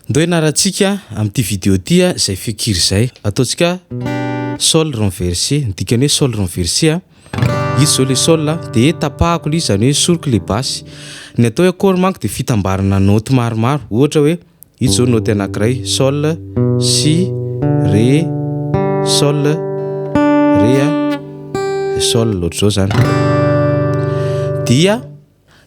Ndao hianarantsika amin'ity vidéo ity izay feon-kira izay. Ataontsika sol renversé. Ny dikan'ny hoe sol renversé, ito izao ilay sol dia tapahako ilay izy izany hoe esoriko ilay basse. Ny atao hoe accord manko dia fitambarana naoty maromaro. Ohatra hoe ito izao naoty anankiray sol, si, ré, sol, ré, sol ohatr'izao izany. Dia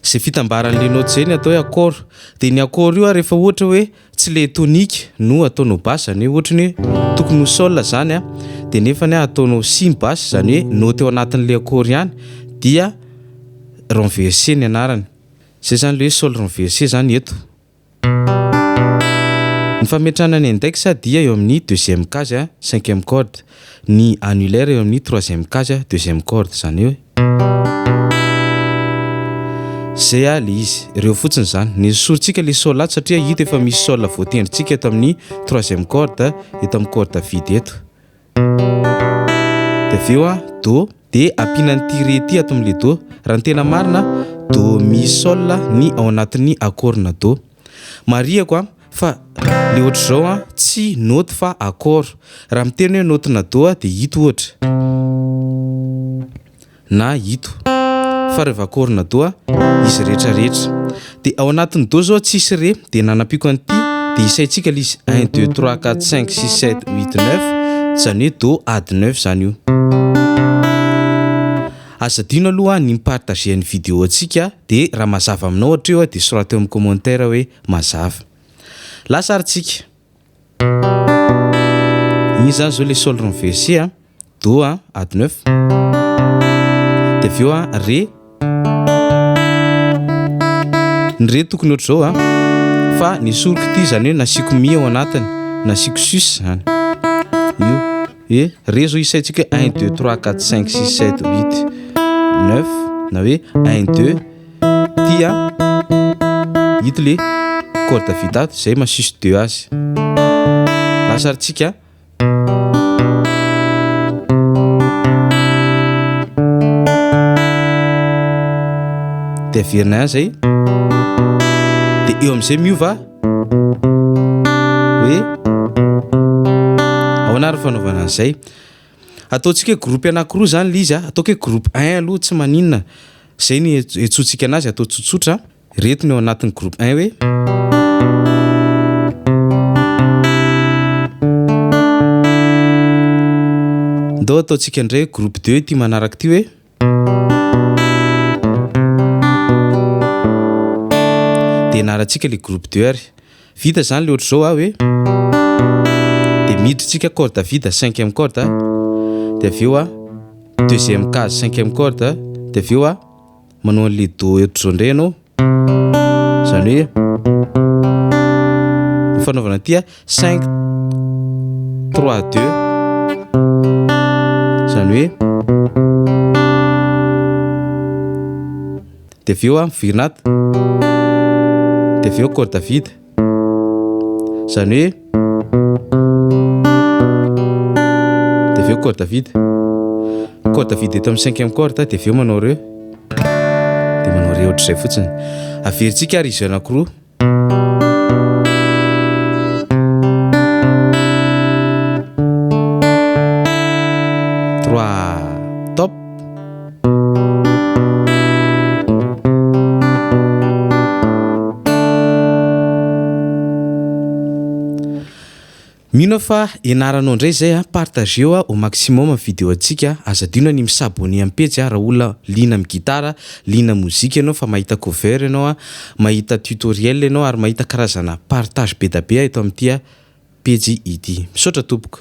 Izay fitambaran'ilay naoty izay ny atao hoe accord. Dia ny accord io rehefa ohatra hoe tsy ilay tonique no ataonao basse, izany hoe ohatra ny hoe tokony ho sol izany an, dia nefany ataonao si ny basse, izany hoe naoty ao anatin'ilay accord ihany dia renversé ny anarany. Izay izany ilay hoe sol renversé izany eto. Ny fametrahana ny index dia eo amin'ny deuxième case cinquième corde, ny annulaire eo amin'ny troisième case deuxième corde, izany hoe zay le izy, ireo fotsiny izany. Nesorintsika le sol ato satria hita efa misy sol voatendrintsika eto amin'ny troisième corde, eto amin'ny corde vide eto. Dia avy eo do, dia ampiana an'ity ré ity ato amin'ilay do. Raha ny tena marina, do mi sol ny ao anatin'ny accord-na do. Marihako fa le ohatr'izao tsy note fa accord. Raha miteny hoe note-na do dia ito ohatra. na ito fa reva accord-na do izy rehetra rehetra de ao anatin'ny do zao tsisy re de nanampiako an'ity de isaintsika le izy un deux trois quatre cinq six sept huit neuf zany hoe do ady neuf zany io. Aza adino aloha ny mi-partager ny vidéo antsika de raha mazava aminao hatreo de soraty eo amin'ny commentaire hoe mazava. Lasa ary tsika. Iny zany zao le sol renversé a. Do a, ady neuf. Dia avy eo a, Ré. Ny Ré tokony ohatr'izao a, fa nesoriko ity izany hoe nasiako Mi ao anatiny, nasiako sus izany. Io hoe Ré zao isaintsika hoe un deux trois quatre cinq six sept huit neuf na hoe un deux ity a, ito le corde vita ato, izay maha sus deux azy. Lasa ary tsika. Dia averina ihany zay. Dia eo amin'izay miova hoe ahoana ary fanaovana an'izay. Ataontsika hoe groupe anankiroa zany ilay izy a, ataoko hoe groupe un aloha tsy maninona, zay no iantsoantsika anazy atao tsotsotra. Reto ny ao anatin'ny groupe un hoe. Ndao ataontsika indray groupe deux ity manaraka ity hoe. Dia anarantsika ilay groupe deux ary. Vita izany ilay ohatr'izao ah hoe. Dia miditra tsika corde vide cinquième corde. Dia avy eo ah deuxième case cinquième corde. Dia avy eo ah. Manao an'le do ohatr'izao indray ianao, izany hoe ny fanaovana an'ity a cinq trois deux, izany hoe de avy eo a miverina ato, de avy eo corde vide, izany hoe de avy eo corde vide, corde vide eto amin'ny cinquième corde de avy eo manao reo. Dia manao re ohatr'izay fotsiny. Averintsika ary izy anankiroa. Trois, top. Mino aho fa ianaranao indray izay a, partageo au maximum ny vidéo antsika, aza adino ny mi s'abonner am pejy a, raha olona liana am gitara, liana mozika ianao fa mahita cover ianao a, mahita tutoriel ianao ary mahita karazana partage be da be eto amin'ity pejy ity. Misaotra tompoko.